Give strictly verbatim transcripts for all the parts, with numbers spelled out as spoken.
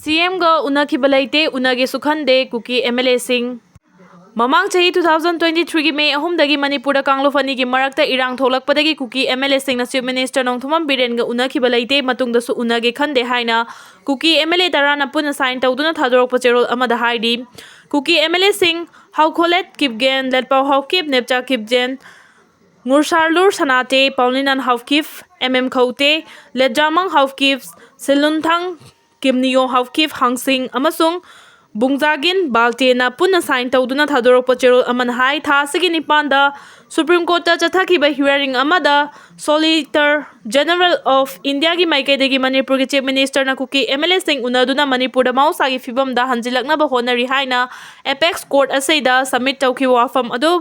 ꯁꯤ ꯑꯦꯝꯒ ꯎꯅꯈꯤꯕ ꯂꯩꯇꯦ, ꯎꯅꯒꯦꯁꯨ ꯈꯟꯗꯦ ꯀꯨꯀꯤ ꯑꯦꯝ ꯑꯦꯜ ꯑꯦꯁꯤꯡ꯫ ꯃꯃꯥꯡ ꯆꯍꯤ two thousand twenty threeꯒꯤ ꯃꯦ ꯑꯍꯨꯝꯗꯒꯤ ꯃꯅꯤꯄꯨꯔꯗ ꯀꯥꯡꯂꯨꯞ ꯑꯅꯤꯒꯤ ꯃꯔꯛꯇ ꯏꯔꯥꯡ ꯊꯣꯛꯂꯛꯄꯗꯒꯤ ꯀꯨꯀꯤ ꯑꯦꯝ ꯑꯦꯜ ꯑꯦꯁꯤꯡꯅ ꯆꯤꯐ ꯃꯤꯅꯤꯁꯇꯔ ꯅꯣꯡꯊꯣꯝꯕꯝ ꯕꯤꯔꯦꯟꯒ ꯎꯅꯈꯤꯕ ꯂꯩꯇꯦ, ꯃꯇꯨꯡꯗꯁꯨ ꯎꯅꯒꯦ ꯈꯟꯗꯦ ꯍꯥꯏꯅ ꯀꯨꯀꯤ ꯑꯦꯝ ꯑꯦꯜ ꯑꯦ ꯇꯔꯥꯅ ꯄꯨꯟꯅ ꯁꯥꯏꯟ ꯇꯧꯗꯨꯅ ꯊꯥꯗꯣꯔꯛꯄ ꯆꯦꯔꯣꯜ ꯑꯃꯗ ꯍꯥꯏꯔꯤ꯫ ꯀꯨꯀꯤ M L ꯑꯦꯁꯤꯡ ꯍꯥꯎꯈꯣꯂꯦꯠ Kipgen, ꯂꯦꯠꯄꯥꯎ Haokip, ꯅꯦꯞꯆꯥ ꯀꯤꯞꯖꯦꯟ, ꯉꯨꯔꯁꯥꯔꯂꯨꯔ ꯁꯅꯥꯇꯦ, ꯄꯥꯎꯂꯤꯅꯥꯟ Haokip, M M ꯈꯧꯇꯦ, ꯂꯦꯠꯖꯥꯃꯪ Haokip, ꯁꯤꯂꯨꯟꯊꯥꯡ ꯀꯤꯝꯅꯤꯌꯣ Haokip, ꯍꯥꯡꯁꯤꯡ ꯑꯃꯁꯨꯡ ꯕꯨꯡꯖꯥꯒꯤꯟ ꯕꯥꯜꯇꯦꯅ ꯄꯨꯟꯅ ꯁꯥꯏꯟ ꯇꯧꯗꯨꯅ ꯊꯥꯗꯣꯔꯛꯄ ꯆꯦꯔꯣꯜ ꯑꯃꯅ ꯍꯥꯏ, ꯊꯥ ꯑꯁꯤꯒꯤ ꯅꯤꯄꯥꯟꯗ ꯁꯨꯄ꯭ꯔꯤꯝ ꯀꯣꯔꯠꯇ ꯆꯠꯊꯈꯤꯕ ꯍꯤꯌꯥꯔꯤꯡ ꯑꯃꯗ Solicitor General of Indiaꯒꯤ ꯃꯥꯏꯀꯩꯗꯒꯤ ꯃꯅꯤꯄꯨꯔꯒꯤ ꯆꯤꯐ ꯃꯤꯅꯤꯁꯇꯔꯅ ꯀꯨꯀꯤ ꯑꯦꯝ ꯑꯦꯜ ꯑꯦꯁꯤꯡ ꯎꯅꯗꯨꯅ ꯃꯅꯤꯄꯨꯔꯗ ꯃꯍꯧꯁꯥꯒꯤ ꯐꯤꯕꯝꯗ ꯍꯟꯖꯤꯜꯂꯛꯅꯕ ꯍꯣꯠꯅꯔꯤ ꯍꯥꯏꯅ ꯑꯦꯄꯦꯛꯁ ꯀꯣꯔꯠ ꯑꯁꯤꯗ ꯁꯕꯃꯤꯠ ꯇꯧꯈꯤꯕ ꯋꯥꯐꯝ ꯑꯗꯨ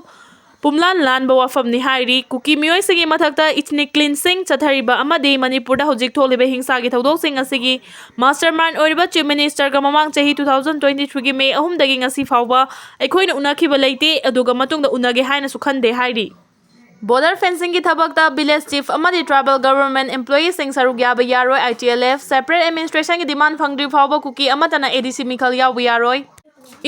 ꯄꯨꯝꯂꯥꯟ ꯂꯥꯟꯕ ꯋꯥꯐꯝꯅꯤ ꯍꯥꯏꯔꯤ꯫ ꯀꯨꯀꯤ ꯃꯤꯑꯣꯏꯁꯤꯡꯒꯤ ꯃꯊꯛꯇ ethnic cleansing ꯆꯠꯊꯔꯤꯕ ꯑꯃꯗꯤ ꯃꯅꯤꯄꯨꯔꯗ ꯍꯧꯖꯤꯛ ꯊꯣꯛꯂꯤꯕ ꯍꯤꯡꯁꯥꯒꯤ ꯊꯧꯗꯣꯛꯁꯤꯡ ꯑꯁꯤꯒꯤ mastermind ꯑꯣꯏꯔꯤꯕ ꯆꯤꯐ ꯃꯤꯅꯤꯁꯇꯔꯒ ꯃꯃꯥꯡ ꯆꯍꯤ two thousand twenty threeꯒꯤ ꯃꯦ ꯑꯍꯨꯝꯗꯒꯤ ꯉꯁꯤ ꯐꯥꯎꯕ ꯑꯩꯈꯣꯏꯅ ꯎꯅꯈꯤꯕ ꯂꯩꯇꯦ, ꯑꯗꯨꯒ ꯃꯇꯨꯡꯗ ꯎꯅꯒꯦ ꯍꯥꯏꯅꯁꯨ ꯈꯟꯗꯦ ꯍꯥꯏꯔꯤ꯫ ꯕꯣꯔꯗꯔ ꯐꯦꯟꯁꯤꯡꯒꯤ ꯊꯕꯛꯇ ꯚꯤꯂꯦꯖ ꯆꯤꯐ ꯑꯃꯗꯤ ꯇ꯭ꯔꯥꯏꯕꯦꯜ ꯒꯕꯔꯟꯃꯦꯟꯠ ꯑꯦꯝꯄ꯭ꯂꯣꯌꯤꯁꯤꯡ ꯁꯔꯨꯛ ꯌꯥꯕ ꯌꯥꯔꯣꯏ꯫ I T L F separate administrationꯒꯤ demand ꯐꯪꯗ꯭ꯔꯤ ꯐꯥꯎꯕ ꯀꯨꯀꯤ ꯑꯃꯠꯇꯅ ꯑꯦ ꯗꯤ ꯁꯤ ꯃꯤꯈꯜ ꯌꯥꯎꯕ ꯌꯥꯔꯣꯏ꯫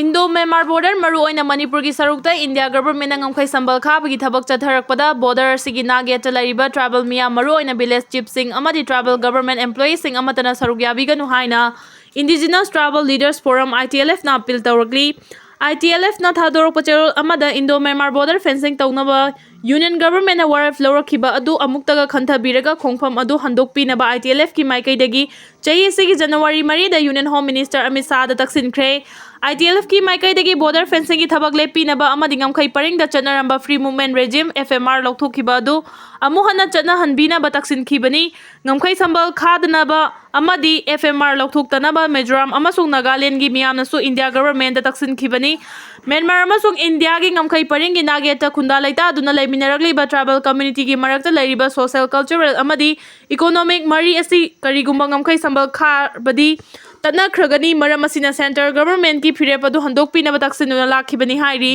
ꯏꯟꯗꯣ ꯃ꯭ꯌꯥꯟꯃꯥꯔ ꯕꯣꯔꯗꯔ, ꯃꯔꯨꯑꯣꯏꯅ ꯃꯅꯤꯄꯨꯔꯒꯤ ꯁꯔꯨꯛꯇ ꯏꯟꯗꯤꯌꯥ ꯒꯕꯔꯟꯃꯦꯟꯠꯅ ꯉꯝꯈꯩ ꯁꯝꯕꯜ ꯈꯥꯕꯒꯤ ꯊꯕꯛ ꯆꯠꯊꯔꯛꯄꯗ ꯕꯣꯔꯗꯔ ꯑꯁꯤꯒꯤ ꯅꯥꯛ ꯌꯦꯠꯇ ꯂꯩꯔꯤꯕ ꯇ꯭ꯔꯥꯏꯕꯦꯜ ꯃꯤꯌꯥꯝ, ꯃꯔꯨꯑꯣꯏꯅ ꯚꯤꯂꯦꯖ ꯆꯤꯐꯁꯤꯡ ꯑꯃꯗꯤ ꯇ꯭ꯔꯥꯏꯕꯦꯜ ꯒꯕꯔꯟꯃꯦꯟꯠ ꯑꯦꯝꯄ꯭ꯂꯣꯌꯤꯁꯤꯡ ꯑꯃꯠꯇꯅ ꯁꯔꯨꯛ ꯌꯥꯕꯤꯒꯅꯨ ꯍꯥꯏꯅ Indigenous Tribal Leaders Forum, I T L F ꯅ ꯑꯄꯤꯜ ꯇꯧꯔꯛꯂꯤ꯫ I T L F ꯅ ꯊꯥꯗꯣꯔꯛꯄ ꯆꯦꯔꯣꯜ ꯑꯃꯗ ꯏꯟꯗꯣ ꯃ꯭ꯌꯥꯟꯃꯥꯔ ꯕꯣꯔꯗꯔ ꯐꯦꯟꯁꯤꯡ ꯇꯧꯅꯕ ꯌꯨꯅꯤꯌꯟ ꯒꯕꯔꯟꯃꯦꯟꯠꯅ ꯋꯥꯔꯦꯞ ꯂꯧꯔꯛꯈꯤꯕ ꯑꯗꯨ ꯑꯃꯨꯛꯇꯒ ꯈꯟꯊꯕꯤꯔꯒ ꯈꯣꯡꯐꯝ ꯑꯗꯨ ꯍꯟꯗꯣꯛꯄꯤꯅꯕ I T L F ꯀꯤ ꯃꯥꯏꯀꯩꯗꯒꯤ ꯆꯍꯤ ꯑꯁꯤꯒꯤ ꯖꯅꯋꯥꯔꯤ ꯃꯔꯤꯗ ꯌꯨꯅꯤꯌꯟ ꯍꯣꯝ ꯃꯤꯅꯤꯁꯇꯔ ꯑꯃꯤꯠ ꯁꯥꯍꯗ ꯇꯛꯁꯤꯟꯈ꯭ꯔꯦ꯫ I T L F ꯀꯤ ꯃꯥꯏꯀꯩꯗꯒꯤ ꯕꯣꯔꯗꯔ ꯐꯦꯟꯁꯤꯡꯒꯤ ꯊꯕꯛ ꯂꯦꯞꯄꯤꯅꯕ ꯑꯃꯗꯤ ꯉꯝꯈꯩ ꯄꯔꯤꯡꯗ ꯆꯠꯅꯔꯝꯕ Free Movement Regime, F M R, ꯂꯧꯊꯣꯛꯈꯤꯕ ꯑꯗꯨ ꯑꯃꯨꯛ ꯍꯟꯅ ꯆꯠꯅꯍꯟꯕꯤꯅꯕ ꯇꯛꯁꯤꯟꯈꯤꯕꯅꯤ꯫ ꯉꯝꯈꯩ ꯁꯝꯕꯜ ꯈꯥꯗꯅꯕ ꯑꯃꯗꯤ F M R ꯂꯧꯊꯣꯛꯇꯅꯕ ꯃꯤꯖꯣꯔꯥꯝ ꯑꯃꯁꯨꯡ ꯅꯥꯒꯥꯂꯦꯟꯒꯤ ꯃꯤꯌꯥꯝꯅꯁꯨ ꯏꯟꯗꯤꯌꯥ ꯒꯕꯔꯟꯃꯦꯟꯠꯇ ꯇꯛꯁꯤꯟꯈꯤꯕꯅꯤ꯫ ꯃ꯭ꯌꯥꯟꯃꯥꯔ ꯑꯃꯁꯨꯡ ꯏꯟꯗꯤꯌꯥꯒꯤ ꯉꯝꯈꯩ ꯄꯔꯤꯡꯒꯤ ꯅꯥꯛ ꯌꯦꯠꯇ ꯈꯨꯟꯗꯥ ꯂꯩꯇꯥꯗꯨꯅ ꯂꯩꯃꯤꯟꯅꯔꯛꯂꯤꯕ ꯇ꯭ꯔꯥꯏꯕꯦꯜ ꯀꯝꯃ꯭ꯌꯨꯅꯤꯇꯤꯒꯤ ꯃꯔꯛꯇ ꯂꯩꯔꯤꯕ ꯁꯣꯁꯤꯌꯦꯜ, ꯀꯜꯆꯔꯦꯜ ꯑꯃꯗꯤ ꯏꯀꯣꯅꯣꯃꯤꯛ ꯃꯔꯤ ꯑꯁꯤ ꯀꯔꯤꯒꯨꯝꯕ ꯉꯝꯈꯩ ꯁꯝꯕꯜ ꯈꯥꯕꯗꯤ ꯆꯠꯅꯈ꯭ꯔꯒꯅꯤ꯫ ꯃꯔꯝ ꯑꯁꯤꯅ central governmentꯀꯤ ꯐꯤꯔꯦꯞ ꯑꯗꯨ ꯍꯟꯗꯣꯛꯄꯤꯅꯕ ꯇꯛꯁꯤꯟꯗꯨꯅ ꯂꯥꯛꯈꯤꯕꯅꯤ ꯍꯥꯏꯔꯤ꯫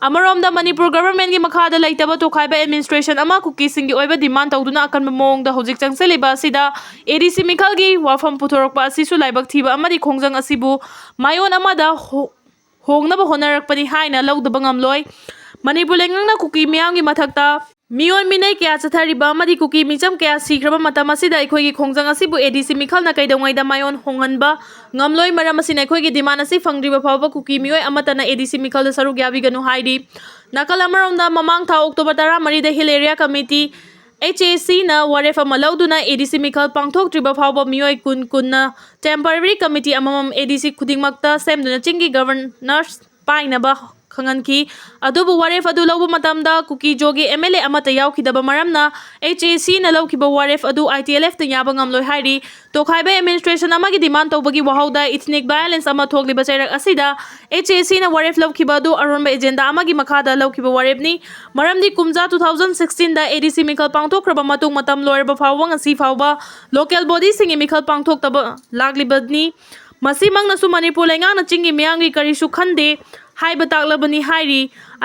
ꯑꯃꯔꯣꯝꯗ, ꯃꯅꯤꯄꯨꯔ governmentꯀꯤ ꯃꯈꯥꯗ ꯂꯩꯇꯕ ꯇꯣꯈꯥꯏꯕ administration ꯑꯃ ꯀꯨꯀꯤꯁꯤꯡꯒꯤ ꯑꯣꯏꯕ demand ꯇꯧꯗꯨꯅ ꯑꯀꯟꯕ ꯃꯑꯣꯡꯗ ꯍꯧꯖꯤꯛ ꯆꯪꯁꯤꯜꯂꯤꯕ ꯑꯁꯤꯗ ADC ꯃꯤꯈꯜꯒꯤ ꯋꯥꯐꯝ ꯄꯨꯊꯣꯔꯛꯄ ꯑꯁꯤꯁꯨ ꯂꯥꯏꯕꯛ ꯊꯤꯕ ꯑꯃꯗꯤ ꯈꯣꯡꯖꯪ ꯑꯁꯤꯕꯨ ꯃꯥꯏꯑꯣꯟ ꯑꯃꯗ ꯍꯣ-, ꯍꯣꯡꯅꯕ ꯍꯣꯠꯅꯔꯛꯄꯅꯤ ꯍꯥꯏꯅ ꯂꯧꯗꯕ ꯉꯝꯂꯣꯏ꯫ ꯃꯅꯤꯄꯨꯔ ꯂꯩꯉꯥꯛꯅ ꯀꯨꯀꯤ ꯃꯤꯌꯥꯝꯒꯤ ꯃꯊꯛꯇ ꯃꯤꯑꯣꯟ ꯃꯤꯅꯩ ꯀꯌꯥ ꯆꯠꯊꯔꯤꯕ ꯑꯃꯗꯤ ꯀꯨꯀꯤ ꯃꯤꯆꯝ ꯀꯌꯥ ꯁꯤꯈ꯭ꯔꯕ ꯃꯇꯝ ꯑꯁꯤꯗ ꯑꯩꯈꯣꯏꯒꯤ ꯈꯣꯡꯖꯪ ꯑꯁꯤꯕꯨ ADC ꯃꯤꯈꯜꯅ ꯀꯩꯗꯧꯉꯩꯗ ꯃꯥꯏꯑꯣꯟ ꯍꯣꯡꯍꯟꯕ ꯉꯝꯂꯣꯏ꯫ ꯃꯔꯝ ꯑꯁꯤꯅ ꯑꯩꯈꯣꯏꯒꯤ demand ꯑꯁꯤ ꯐꯪꯗ꯭ꯔꯤꯕ ꯐꯥꯎꯕ ꯀꯨꯀꯤ ꯃꯤꯑꯣꯏ ꯑꯃꯠꯇꯅ ADC ꯃꯤꯈꯜꯗ ꯁꯔꯨꯛ ꯌꯥꯕꯤꯒꯅꯨ ꯍꯥꯏꯔꯤ꯫ ꯅꯥꯀꯜ ꯑꯃꯔꯣꯝꯗ, ꯃꯃꯥꯡ ꯊꯥ October ꯇꯔꯥꯃꯔꯤꯗ Hill Area Committee, HACꯅ ꯋꯥꯔꯦꯞ ꯑꯃ ꯂꯧꯗꯨꯅ ADC ꯃꯤꯈꯜ ꯄꯥꯡꯊꯣꯛꯇ꯭ꯔꯤꯕ ꯐꯥꯎꯕ ꯃꯤꯑꯣꯏ ꯀꯨꯟ ꯀꯨꯟꯅ temporary committee ꯑꯃꯃꯝ ADC ꯈꯨꯗꯤꯡꯃꯛꯇ ꯁꯦꯝꯗꯨꯅ ꯆꯤꯡꯒꯤ governors ꯄꯥꯏꯅꯕ ꯈꯪꯍꯟꯈꯤ꯫ ꯑꯗꯨꯕꯨ ꯋꯥꯔꯦꯞ ꯑꯗꯨ ꯂꯧꯕ ꯃꯇꯝꯗ ꯀꯨꯀꯤ ꯖꯣꯒꯤ MLA ꯑꯃꯠꯇ ꯌꯥꯎꯈꯤꯗꯕ ꯃꯔꯝꯅ HACꯅ ꯂꯧꯈꯤꯕ ꯋꯥꯔꯦꯞ ꯑꯗꯨ ITLFꯅ ꯌꯥꯕ ꯉꯝꯂꯣꯏ ꯍꯥꯏꯔꯤ꯫ ꯇꯣꯈꯥꯏꯕ administration ꯑꯃꯒꯤ demand ꯇꯧꯕꯒꯤ ꯋꯥꯍꯧꯗ ethnic violence ꯑꯃ ꯊꯣꯛꯂꯤꯕ ꯆꯩꯔꯛ ꯑꯁꯤꯗ HACꯅ ꯋꯥꯔꯦꯞ ꯂꯧꯈꯤꯕ ꯑꯗꯨ ꯑꯔꯣꯟꯕ agenda ꯑꯃꯒꯤ ꯃꯈꯥꯗ ꯂꯧꯈꯤꯕ ꯋꯥꯔꯦꯞꯅꯤ꯫ ꯃꯔꯝꯗꯤ ꯀꯨꯝꯖꯥ two thousand sixteenꯗ ADC ꯃꯤꯈꯜ ꯄꯥꯡꯊꯣꯛꯈ꯭ꯔꯕ ꯃꯇꯨꯡ ꯃꯇꯝ ꯂꯣꯏꯔꯕ ꯐꯥꯎꯕ ꯉꯁꯤ ꯐꯥꯎꯕ local bodyꯁꯤꯡꯒꯤ ꯃꯤꯈꯜ ꯄꯥꯡꯊꯣꯛꯇꯕ ꯂꯥꯛꯂꯤꯕꯅꯤ꯫ ꯃꯁꯤꯃꯛꯅꯁꯨ ꯃꯅꯤꯄꯨꯔ ꯂꯩꯉꯥꯛꯅ ꯆꯤꯡꯒꯤ ꯃꯤꯌꯥꯝꯒꯤ ꯀꯔꯤꯁꯨ ꯈꯟꯗꯦ ꯍꯥꯏꯕ ꯇꯥꯛꯂꯕꯅꯤ ꯍꯥꯏꯔꯤ꯫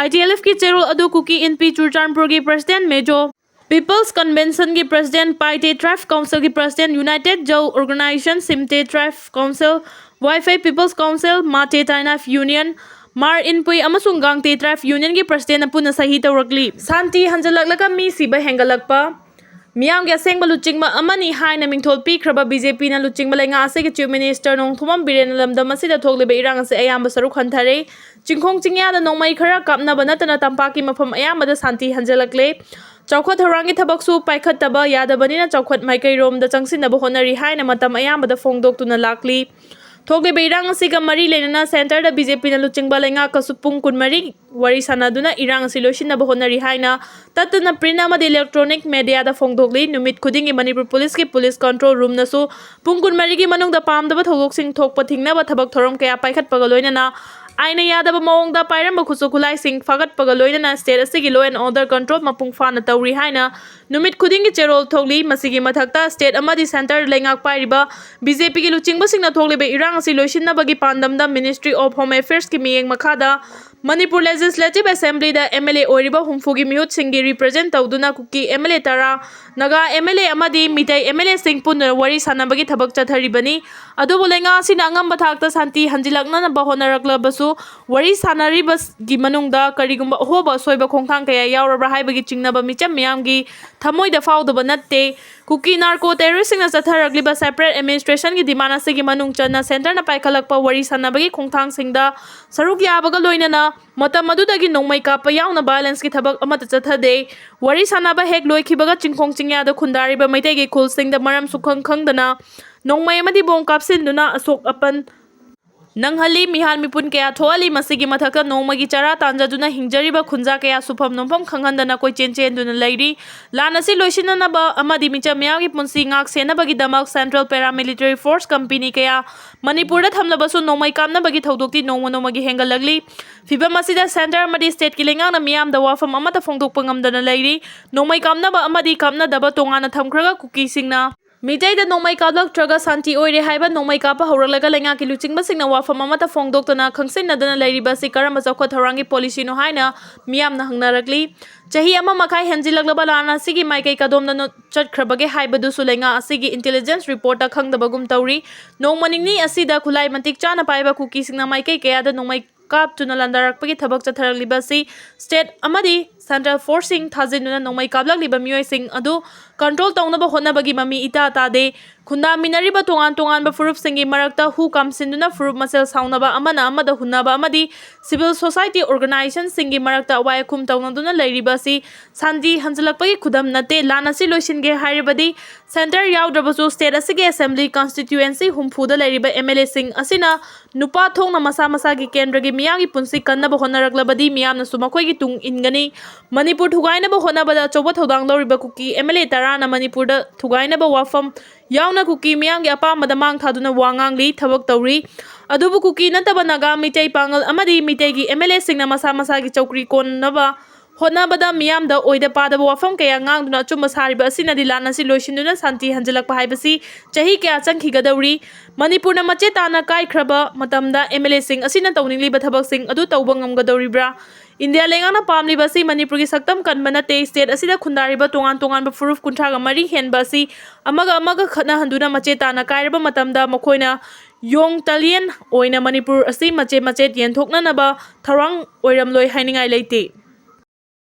ITLFꯀꯤ ꯆꯦꯔꯣꯜ ꯑꯗꯨ ꯀꯨꯀꯤ ꯏꯟꯄꯤ ꯆꯨꯔꯆꯥꯟꯄꯨꯔꯒꯤ President, Mizo People's Conventionꯒꯤ President, Paite Tribe Councilꯒꯤ President, United Zhao Organization, Simte Tribe Council, Waifei People's Council, Mate Tainaf Union, Mar Inpui ꯑꯃꯁꯨꯡ Gangte Tribe Unionꯒꯤ Presidentꯅ ꯄꯨꯟꯅ ꯁꯍꯤ ꯇꯧꯔꯛꯂꯤ꯫ ꯁꯥꯟꯇꯤ ꯍꯟꯖꯤꯜꯂꯛꯂꯒ ꯃꯤ ꯁꯤꯕ ꯍꯦꯟꯒꯠꯂꯛꯄ꯫ ꯃꯤꯌꯥꯝꯒꯤ ꯑꯁꯦꯡꯕ ꯂꯨꯆꯤꯡꯕ ꯑꯃꯅꯤ ꯍꯥꯏꯅ ꯃꯤꯡꯊꯣꯜ ꯄꯤꯈ꯭ꯔꯕ BJPꯅ ꯂꯨꯆꯤꯡꯕ ꯂꯩꯉꯥꯛ ꯑꯁꯤꯒꯤ Chief Minister ꯅꯣꯡꯊꯣꯝꯕꯝ ꯕꯤꯔꯦꯟꯅ ꯂꯝꯗꯝ ꯑꯁꯤꯗ ꯊꯣꯛꯂꯤꯕ ꯏꯔꯥꯡ ꯑꯁꯤ ꯑꯌꯥꯝꯕ ꯁꯔꯨꯛ ꯍꯟꯊꯔꯦ꯫ ꯆꯤꯡꯈꯣꯡ ꯆꯤꯡꯌꯥꯗ ꯅꯣꯡꯃꯩ ꯈꯔ ꯀꯥꯞꯅꯕ ꯅꯠꯇꯅ ꯇꯝꯄꯥꯛꯀꯤ ꯃꯐꯝ ꯑꯌꯥꯝꯕꯗ ꯁꯥꯟꯇꯤ ꯍꯟꯖꯤꯜꯂꯛꯂꯦ꯫ ꯆꯥꯎꯈꯠ ꯊꯧꯔꯥꯡꯒꯤ ꯊꯕꯛꯁꯨ ꯄꯥꯏꯈꯠꯇꯕ ꯌꯥꯗꯕꯅꯤꯅ ꯆꯥꯎꯈꯠ ꯃꯥꯏꯀꯩꯔꯣꯝꯗ ꯆꯪꯁꯤꯟꯅꯕ ꯍꯣꯠꯅꯔꯤ ꯍꯥꯏꯅ ꯃꯇꯝ ꯑꯌꯥꯝꯕꯗ ꯐꯣꯡꯗꯣꯛꯇꯨꯅ ꯂꯥꯛꯂꯤ꯫ ꯊꯣꯛꯂꯤꯕ ꯏꯔꯥꯡ ꯑꯁꯤꯒ ꯃꯔꯤ ꯂꯩꯅꯅ centreꯗ BJPꯅ ꯂꯨꯆꯤꯡꯕ ꯂꯩꯉꯥꯛꯀꯁꯨ ꯄꯨꯡ ꯀꯨꯟꯃꯔꯤ ꯋꯥꯔꯤ ꯁꯥꯟꯅꯗꯨꯅ ꯏꯔꯥꯡ ꯑꯁꯤ ꯂꯣꯏꯁꯤꯟꯅꯕ ꯍꯣꯠꯅꯔꯤ ꯍꯥꯏꯅ ꯇꯠꯇꯅ print ꯑꯃꯗꯤ electronic mediaꯗ ꯐꯣꯡꯗꯣꯛꯂꯤ꯫ ꯅꯨꯃꯤꯠ ꯈꯨꯗꯤꯡꯒꯤ ꯃꯅꯤꯄꯨꯔ ꯄꯨꯂꯤꯁꯀꯤ police control roomꯅꯁꯨ ꯄꯨꯡ ꯀꯨꯟꯃꯔꯤꯒꯤ ꯃꯅꯨꯡꯗ ꯄꯥꯝꯗꯕ ꯊꯧꯗꯣꯛꯁꯤꯡ ꯊꯣꯛꯄ ꯊꯤꯡꯅꯕ ꯊꯕꯛ ꯊꯧꯔꯝ ꯀꯌꯥ ꯄꯥꯏꯈꯠꯄꯒ ꯂꯣꯏꯅꯅ ꯑꯥꯏꯟꯅ ꯌꯥꯗꯕ ꯃꯑꯣꯡꯗ ꯄꯥꯏꯔꯝꯕ ꯈꯨꯠꯁꯨ ꯈꯨꯠꯂꯥꯏꯁꯤꯡ ꯐꯥꯒꯠꯄꯒ ꯂꯣꯏꯅꯅ state ꯑꯁꯤꯒꯤ law and order control ꯃꯄꯨꯡ ꯐꯥꯅ ꯇꯧꯔꯤ ꯍꯥꯏꯅ ꯅꯨꯃꯤꯠ ꯈꯨꯗꯤꯡꯒꯤ ꯆꯦꯔꯣꯜ ꯊꯣꯛꯂꯤ꯫ ꯃꯁꯤꯒꯤ ꯃꯊꯛꯇ state ꯑꯃꯗꯤ centre ꯂꯩꯉꯥꯛ ꯄꯥꯏꯔꯤꯕ BJPꯒꯤ ꯂꯨꯆꯤꯡꯕꯁꯤꯡꯅ ꯊꯣꯛꯂꯤꯕ ꯏꯔꯥꯡ ꯑꯁꯤ ꯂꯣꯏꯁꯤꯟꯅꯕꯒꯤ ꯄꯥꯟꯗꯝꯗ Ministry of Home Affairsꯀꯤ ꯃꯤꯠꯌꯦꯡ ꯃꯈꯥꯗ ꯃꯅꯤꯄꯨꯔ Legislative Assemblyꯗ MLA ꯑꯣꯏꯔꯤꯕ ꯍꯨꯝꯐꯨꯒꯤ ꯃꯤꯍꯨꯠꯁꯤꯡꯒꯤ represent ꯇꯧꯗꯨꯅ ꯀꯨꯀꯤ MLA ꯇꯔꯥ, ꯅꯥꯒꯥ MLA ꯑꯃꯗꯤ ꯃꯤꯇꯩ MLAꯁꯤꯡ ꯄꯨꯟꯅ ꯋꯥꯔꯤ ꯁꯥꯟꯅꯕꯒꯤ ꯊꯕꯛ ꯆꯠꯊꯔꯤꯕꯅꯤ꯫ ꯑꯗꯨꯕꯨ ꯂꯩꯉꯥꯛ ꯑꯁꯤꯅ ꯑꯉꯝꯕ ꯊꯥꯛꯇ ꯁꯥꯟꯇꯤ ꯍꯟꯖꯤꯜꯂꯛꯅꯅꯕ ꯍꯣꯠꯅꯔꯛꯂꯕꯁꯨ, ꯋꯥꯔꯤ ꯁꯥꯟꯅꯔꯤꯕꯒꯤ ꯃꯅꯨꯡꯗ ꯀꯔꯤꯒꯨꯝꯕ ꯑꯍꯣꯕ ꯑꯁꯣꯏꯕ ꯈꯣꯡꯊꯥꯡ ꯀꯌꯥ ꯌꯥꯎꯔꯕ꯭ꯔꯥ ꯍꯥꯏꯕꯒꯤ ꯆꯤꯡꯅꯕ ꯃꯤꯆꯝ ꯃꯤꯌꯥꯝꯒꯤ ꯊꯃꯣꯏꯗ ꯐꯥꯎꯗꯕ ꯅꯠꯇꯦ꯫ ꯀꯨꯀꯤ narco terroristꯁꯤꯡꯅ ꯆꯠꯊꯔꯛꯂꯤꯕ separate administrationꯒꯤ demand ꯑꯁꯤꯒꯤ ꯃꯅꯨꯡ ꯆꯟꯅ centreꯅ ꯄꯥꯏꯈꯠꯂꯛꯄ ꯋꯥꯔꯤ ꯁꯥꯟꯅꯕꯒꯤ ꯈꯣꯡꯊꯥꯡꯁꯤꯡꯗ ꯁꯔꯨꯛ ꯌꯥꯕꯒ ꯂꯣꯏꯅꯅ ꯃꯇꯝ ꯑꯗꯨꯗꯒꯤ ꯅꯣꯡꯃꯩ ꯀꯥꯞꯄ ꯌꯥꯎꯅ violenceꯀꯤ ꯊꯕꯛ ꯑꯃꯠꯇ ꯆꯠꯊꯗꯦ꯫ ꯋꯥꯔꯤ ꯁꯥꯟꯅꯕ ꯍꯦꯛ ꯂꯣꯏꯈꯤꯕꯒ ꯆꯤꯡꯈꯣꯡ ꯆꯤꯡꯌꯥꯗ ꯈꯨꯟꯗꯥꯔꯤꯕ ꯃꯩꯇꯩꯒꯤ ꯈꯨꯜꯁꯤꯡꯗ ꯃꯔꯝ ꯁꯨꯈꯪ ꯈꯪꯗꯅ ꯅꯣꯡꯃꯩ ꯑꯃꯗꯤ ꯕꯣꯝ ꯀꯥꯞꯁꯤꯟꯗꯨꯅ ꯑꯁꯣꯛ ꯑꯄꯟ ꯅꯪꯍꯜꯂꯤ, ꯃꯤꯍꯥꯠ ꯃꯤꯄꯨꯟ ꯀꯌꯥ ꯊꯣꯛꯍꯜꯂꯤ꯫ ꯃꯁꯤꯒꯤ ꯃꯊꯛꯇ ꯅꯣꯡꯃꯒꯤ ꯆꯔꯥ ꯇꯥꯟꯖꯗꯨꯅ ꯍꯤꯡꯖꯔꯤꯕ ꯈꯨꯟꯖꯥ ꯀꯌꯥ ꯁꯨꯐꯝ ꯅꯣꯝꯐꯝ ꯈꯪꯍꯟꯗꯅ ꯀꯣꯏꯆꯦꯟ ꯆꯦꯟꯗꯨꯅ ꯂꯩꯔꯤ꯫ ꯂꯥꯟ ꯑꯁꯤ ꯂꯣꯏꯁꯤꯟꯅꯅꯕ ꯑꯃꯗꯤ ꯃꯤꯆꯝ ꯃꯤꯌꯥꯝꯒꯤ ꯄꯨꯟꯁꯤ ꯉꯥꯛ ꯁꯦꯟꯅꯕꯒꯤꯗꯃꯛ central paramilitary force company ꯀꯌꯥ ꯃꯅꯤꯄꯨꯔꯗ ꯊꯝꯂꯕꯁꯨ ꯅꯣꯡꯃꯩ ꯀꯥꯞꯅꯕꯒꯤ ꯊꯧꯗꯣꯛꯇꯤ ꯅꯣꯡꯃ ꯅꯣꯡꯃꯒꯤ ꯍꯦꯟꯒꯠꯂꯛꯂꯤ꯫ ꯐꯤꯚꯝ ꯑꯁꯤꯗ centre ꯑꯃꯗꯤ stateꯀꯤ ꯂꯩꯉꯥꯛꯅ ꯃꯤꯌꯥꯝꯗ ꯋꯥꯐꯝ ꯑꯃꯠꯇ ꯐꯣꯡꯗꯣꯛꯄ ꯉꯝꯗꯅ ꯂꯩꯔꯤ꯫ ꯅꯣꯡꯃꯩ ꯀꯥꯞꯅꯕ ꯑꯃꯗꯤ ꯀꯥꯞꯅꯗꯕ ꯇꯣꯉꯥꯟꯅ ꯊꯝꯈ꯭ꯔꯒ ꯀꯨꯀꯤꯁꯤꯡꯅ ꯃꯤꯇꯩꯗ ꯅꯣꯡꯃꯩ ꯀꯥꯞꯂꯛꯇ꯭ꯔꯒ ꯁꯥꯟꯇꯤ ꯑꯣꯏꯔꯦ ꯍꯥꯏꯕ ꯅꯣꯡꯃꯩ ꯀꯥꯞꯄ ꯍꯧꯔꯛꯂꯒ ꯂꯩꯉꯥꯛꯀꯤ ꯂꯨꯆꯤꯡꯕꯁꯤꯡꯅ ꯋꯥꯐꯝ ꯑꯃꯠꯇ ꯐꯣꯡꯗꯣꯛꯇꯅ ꯈꯪꯁꯤꯟꯅꯗꯅ ꯂꯩꯔꯤꯕ ꯑꯁꯤ ꯀꯔꯝꯕ ꯆꯥꯎꯈꯠ ꯊꯧꯔꯥꯡꯒꯤ policyꯅꯣ ꯍꯥꯏꯅ ꯃꯤꯌꯥꯝꯅ ꯍꯪꯅꯔꯛꯂꯤ꯫ ꯆꯍꯤ ꯑꯃ ꯃꯈꯥꯏ ꯍꯦꯟꯖꯤꯜꯂꯛꯂꯕ ꯂꯥꯟ ꯑꯁꯤꯒꯤ ꯃꯥꯏꯀꯩ ꯀꯗꯣꯝꯗ ꯅꯣ-, ꯆꯠꯈ꯭ꯔꯕꯒꯦ ꯍꯥꯏꯕꯗꯨꯁꯨ ꯂꯩꯉꯥꯛ ꯑꯁꯤꯒꯤ intelligence reportꯇ ꯈꯪꯗꯕꯒꯨꯝ ꯇꯧꯔꯤ꯫ ꯅꯣꯡꯃ ꯅꯤꯅꯤ ꯑꯁꯤꯗ ꯈꯨꯠꯂꯥꯏ ꯃꯇꯤꯛ ꯆꯥꯅ ꯄꯥꯏꯕ ꯀꯨꯀꯤꯁꯤꯡꯅ ꯃꯥꯏꯀꯩ ꯀꯌꯥꯗ ꯅꯣꯡꯃꯩ ꯀꯥꯞꯇꯨꯅ ꯂꯥꯟꯗꯥꯔꯛꯄꯒꯤ ꯊꯕꯛ ꯆꯠꯊꯔꯛꯂꯤꯕ ꯑꯁꯤ state ꯑꯃꯗꯤ central forceꯁꯤꯡ ꯊꯥꯖꯤꯟꯗꯨꯅ ꯅꯣꯡꯃꯩ ꯀꯥꯞꯂꯛꯂꯤꯕ ꯃꯤꯑꯣꯏꯁꯤꯡ ꯑꯗꯨ control ꯇꯧꯅꯕ ꯍꯣꯠꯅꯕꯒꯤ ꯃꯃꯤ ꯏꯇꯥ ꯇꯥꯗꯦ꯫ ꯈꯨꯟꯗꯥꯃꯤꯟꯅꯔꯤꯕ ꯇꯣꯉꯥꯟ ꯇꯣꯉꯥꯟꯕ ꯐꯨꯔꯨꯞꯁꯤꯡꯒꯤ ꯃꯔꯛꯇ ꯍꯨ ꯀꯥꯝꯁꯤꯟꯗꯨꯅ ꯐꯨꯔꯨꯞ ꯃꯁꯦꯜ ꯁꯥꯎꯅꯕ, ꯑꯃꯅ ꯑꯃꯗ ꯍꯨꯟꯅꯕ ꯑꯃꯗꯤ civil society organizationꯁꯤꯡꯒꯤ ꯃꯔꯛꯇ ꯑꯋꯥꯏ ꯑꯈꯨꯝ ꯇꯧꯅꯗꯨꯅ ꯂꯩꯔꯤꯕ ꯑꯁꯤ ꯁꯥꯟꯇꯤ ꯍꯟꯖꯤꯜꯂꯛꯄꯒꯤ ꯈꯨꯗꯝ ꯅꯠꯇꯦ꯫ ꯂꯥꯟ ꯑꯁꯤ ꯂꯣꯏꯁꯤꯟꯒꯦ ꯍꯥꯏꯔꯕꯗꯤ centre ꯌꯥꯎꯗ꯭ꯔꯕꯁꯨ state ꯑꯁꯤꯒꯤ assembly constituency ꯍꯨꯝꯐꯨꯗ ꯂꯩꯔꯤꯕ MLAꯁꯤꯡ ꯑꯁꯤꯅ ꯅꯨꯄꯥ ꯊꯣꯛꯅ ꯃꯁꯥ ꯃꯁꯥꯒꯤ ꯀꯦꯟꯗ꯭ꯔꯒꯤ ꯃꯤꯌꯥꯝꯒꯤ ꯄꯨꯟꯁꯤ ꯀꯟꯅꯕ ꯍꯣꯠꯅꯔꯛꯂꯕꯗꯤ ꯃꯤꯌꯥꯝꯅꯁꯨ ꯃꯈꯣꯏꯒꯤ ꯇꯨꯡ ꯏꯟꯒꯅꯤ꯫ ꯃꯅꯤꯄꯨꯔ ꯊꯨꯒꯥꯏꯅꯕ ꯍꯣꯠꯅꯕꯗ ꯑꯆꯧꯕ ꯊꯧꯗꯥꯡ ꯂꯧꯔꯤꯕ ꯀꯨꯀꯤ MLA ꯇꯔꯥꯅ ꯃꯅꯤꯄꯨꯔꯗ ꯊꯨꯒꯥꯏꯅꯕ ꯋꯥꯐꯝ ꯌꯥꯎꯅ ꯀꯨꯀꯤ ꯃꯤꯌꯥꯝꯒꯤ ꯑꯄꯥꯝꯕꯗ ꯃꯥꯡ ꯊꯥꯗꯨꯅ ꯋꯥ ꯉꯥꯡꯂꯤ, ꯊꯕꯛ ꯇꯧꯔꯤ꯫ ꯑꯗꯨꯕꯨ ꯀꯨꯀꯤ ꯅꯠꯇꯕ ꯅꯥꯒꯥ, ꯃꯤꯇꯩ, ꯄꯥꯉꯜ ꯑꯃꯗꯤ ꯃꯤꯇꯩꯒꯤ MLAꯁꯤꯡꯅ ꯃꯁꯥ ꯃꯁꯥꯒꯤ ꯆꯧꯀ꯭ꯔꯤ ꯀꯣꯟꯅꯕ ꯍꯣꯠꯅꯕꯗ ꯃꯤꯌꯥꯝꯗ ꯑꯣꯏꯗ ꯄꯥꯗꯕ ꯋꯥꯐꯝ ꯀꯌꯥ ꯉꯥꯡꯗꯨꯅ ꯑꯆꯨꯝꯕ ꯁꯥꯔꯤꯕ ꯑꯁꯤꯅꯗꯤ ꯂꯥꯟ ꯑꯁꯤ ꯂꯣꯏꯁꯤꯟꯗꯨꯅ ꯁꯥꯟꯇꯤ ꯍꯟꯖꯤꯜꯂꯛꯄ ꯍꯥꯏꯕꯁꯤ ꯆꯍꯤ ꯀꯌꯥ ꯆꯪꯈꯤꯒꯗꯧꯔꯤ? ꯃꯅꯤꯄꯨꯔꯅ ꯃꯆꯦ ꯇꯥꯅ ꯀꯥꯏꯈ꯭ꯔꯕ ꯃꯇꯝꯗ M L A ꯁꯤꯡ ꯑꯁꯤꯅ ꯇꯧꯅꯤꯡꯂꯤꯕ ꯊꯕꯛꯁꯤꯡ ꯑꯗꯨ ꯇꯧꯕ ꯉꯝꯒꯗꯧꯔꯤꯕ꯭ꯔꯥ? ꯏꯟꯗꯤꯌꯥ ꯂꯩꯉꯥꯛꯅ ꯄꯥꯝꯂꯤꯕ ꯑꯁꯤ ꯃꯅꯤꯄꯨꯔꯒꯤ ꯁꯛꯇꯝ ꯀꯟꯕ ꯅꯠꯇꯦ꯫ State ꯑꯁꯤꯗ ꯈꯨꯟꯗꯥꯔꯤꯕ ꯇꯣꯉꯥꯟ ꯇꯣꯉꯥꯟꯕ ꯐꯨꯔꯨꯞ ꯀꯨꯟꯊ꯭ꯔꯥꯒ ꯃꯔꯤ ꯍꯦꯟꯕ ꯑꯁꯤ ꯑꯃꯒ ꯑꯃꯒ ꯈꯠꯅꯍꯟꯗꯨꯅ ꯃꯆꯦ ꯇꯥꯅ ꯀꯥꯏꯔꯕ ꯃꯇꯝꯗ ꯃꯈꯣꯏꯅ ꯌꯣꯡ ꯇꯂꯤꯌꯟ ꯑꯣꯏꯅ ꯃꯅꯤꯄꯨꯔ ꯑꯁꯤ ꯃꯆꯦꯠ ꯃꯆꯦꯠ ꯌꯦꯟꯊꯣꯛꯅꯅꯕ ꯊꯧꯔꯥꯡ ꯑꯣꯏꯔꯝꯂꯣꯏ ꯍꯥꯏꯅꯤꯡꯉꯥꯏ ꯂꯩꯇꯦ꯫